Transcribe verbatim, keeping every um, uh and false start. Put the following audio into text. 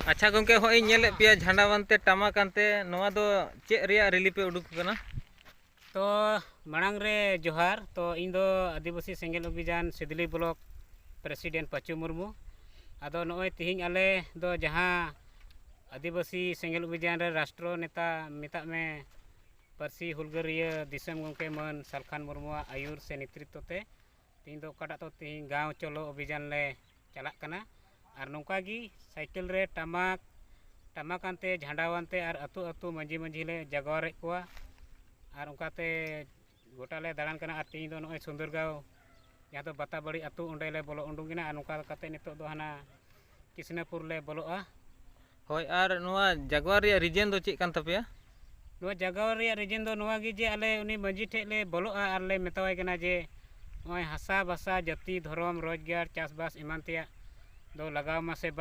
ᱟᱪᱪᱷᱟ ᱜᱚᱢᱠᱮ, ᱦᱚᱸᱜᱼᱚᱭ ᱤᱧ ᱧᱮᱞᱮᱫ ᱯᱮᱭᱟ ᱡᱷᱟᱸᱰᱟ ᱵᱟᱸᱫᱷ ᱛᱮ ᱴᱟᱢᱟᱠ ᱟᱱᱛᱮ, ᱱᱚᱣᱟ ᱫᱚ ᱪᱮᱫ ᱨᱮᱭᱟᱜ ᱨᱮᱞᱤ ᱯᱮ ᱩᱰᱩᱠ ᱟᱠᱟᱱᱟ? ᱛᱚ ᱢᱟᱲᱟᱝ ᱨᱮ ᱡᱚᱦᱟᱨ᱾ ᱛᱚ ᱤᱧ ᱫᱚ ᱟᱹᱫᱤᱵᱟᱹᱥᱤ ᱥᱮᱸᱜᱮᱞ ᱚᱵᱷᱤᱡᱟᱱ ᱥᱤᱫᱽᱞᱤ ᱵᱞᱚᱠ ᱯᱨᱮᱥᱤᱰᱮᱱᱴ ᱯᱟᱪᱩ ᱢᱩᱨᱢᱩ᱾ ᱟᱫᱚ ᱱᱚᱜᱼᱚᱭ ᱛᱮᱦᱮᱧ ᱟᱞᱮ ᱫᱚ ᱡᱟᱦᱟᱸ ᱟᱹᱫᱤᱵᱟᱹᱥᱤ ᱥᱮᱸᱜᱮᱞ ᱚᱵᱷᱤᱡᱟᱱ ᱨᱮ ᱨᱟᱥᱴᱨᱚ ᱱᱮᱛᱟ ᱢᱮᱛᱟᱜ ᱢᱮ, ᱯᱟᱹᱨᱥᱤ ᱦᱩᱞᱜᱟᱹᱨᱤᱭᱟᱹ ᱫᱤᱥᱚᱢ ᱜᱚᱢᱠᱮ ᱢᱟᱹᱱ ᱥᱟᱞᱠᱷᱟᱱ ᱢᱩᱨᱢᱩᱣᱟᱜ ᱟᱹᱭᱩᱨ ᱥᱮ ᱱᱮᱛᱨᱤᱛᱵ ᱛᱮ ᱛᱮᱦᱮᱧ ᱫᱚ ᱚᱠᱟᱴᱟᱜ ᱫᱚ ᱛᱮᱦᱮᱧ ᱜᱟᱶ ᱪᱚᱞᱚ ᱚᱵᱷᱤᱡᱟᱱ ᱞᱮ ᱪᱟᱞᱟᱜ ᱠᱟᱱᱟ᱾ ᱟᱨ ᱱᱚᱝᱠᱟ ᱜᱮ ᱥᱟᱭᱠᱮᱞ ᱨᱮ ᱴᱟᱢᱟᱠ, ᱴᱟᱢᱟᱠ ᱟᱱᱛᱮ, ᱡᱷᱟᱸᱰᱟ ᱟᱱᱛᱮ ᱟᱨ ᱟᱹᱛᱩ ᱟᱹᱛᱩ ᱢᱟᱺᱡᱷᱤ ᱢᱟᱺᱡᱷᱤ ᱞᱮ ᱡᱟᱜᱣᱟᱨᱮᱫ ᱠᱚᱣᱟ᱾ ᱟᱨ ᱚᱱᱠᱟᱛᱮ ᱜᱚᱴᱟ ᱞᱮ ᱫᱟᱬᱟᱱ ᱠᱟᱱᱟ᱾ ᱟᱨ ᱛᱮᱦᱮᱧ ᱫᱚ ᱱᱚᱜᱼᱚᱭ ᱥᱩᱱᱫᱚᱨᱜᱟᱸᱣ, ᱡᱟᱦᱟᱸ ᱫᱚ ᱵᱟᱛᱟᱵᱟᱲᱤ ᱟᱹᱛᱩ, ᱚᱸᱰᱮ ᱞᱮ ᱵᱚᱞᱚ ᱩᱰᱩᱝ ᱮᱱᱟ᱾ ᱟᱨ ᱱᱚᱝᱠᱟ ᱠᱟᱛᱮ ᱱᱤᱛᱚᱜ ᱫᱚ ᱦᱟᱱᱟ ᱠᱨᱤᱥᱱᱟᱯᱩᱨ ᱞᱮ ᱵᱚᱞᱚᱜᱼᱟ᱾ ᱦᱳᱭ, ᱟᱨ ᱱᱚᱣᱟ ᱡᱟᱜᱣᱟᱨ ᱨᱮᱭᱟᱜ ᱨᱤᱡᱮᱱ ᱫᱚ ᱪᱮᱫ ᱠᱟᱱ ᱛᱟᱯᱮᱭᱟ? ᱱᱚᱣᱟ ᱡᱟᱜᱣᱟᱨ ᱨᱮᱭᱟᱜ ᱨᱤᱡᱮᱱ ᱫᱚ ᱱᱚᱣᱟ ᱜᱮ ᱡᱮ ᱟᱞᱮ ᱩᱱᱤ ᱢᱟᱺᱡᱷᱤ ᱴᱷᱮᱡ ᱞᱮ ᱵᱚᱞᱚᱜᱼᱟ ᱟᱨ ᱞᱮ ᱢᱮᱛᱟᱣᱟᱭ ᱠᱟᱱᱟ ᱡᱮ ᱱᱚᱜᱼᱚᱭ ᱦᱟᱥᱟ ᱵᱷᱟᱥᱟ, ᱡᱟᱹᱛᱤ, ᱫᱷᱚᱨᱚᱢ, ᱨᱳᱡᱽᱜᱟᱨ, ᱪᱟᱥᱵᱟᱥ ᱮᱢᱟᱱ ᱛᱮᱭᱟᱜ ᱫᱚ ᱞᱟᱜᱟᱣ ᱢᱟᱥᱮ ᱵᱟᱭ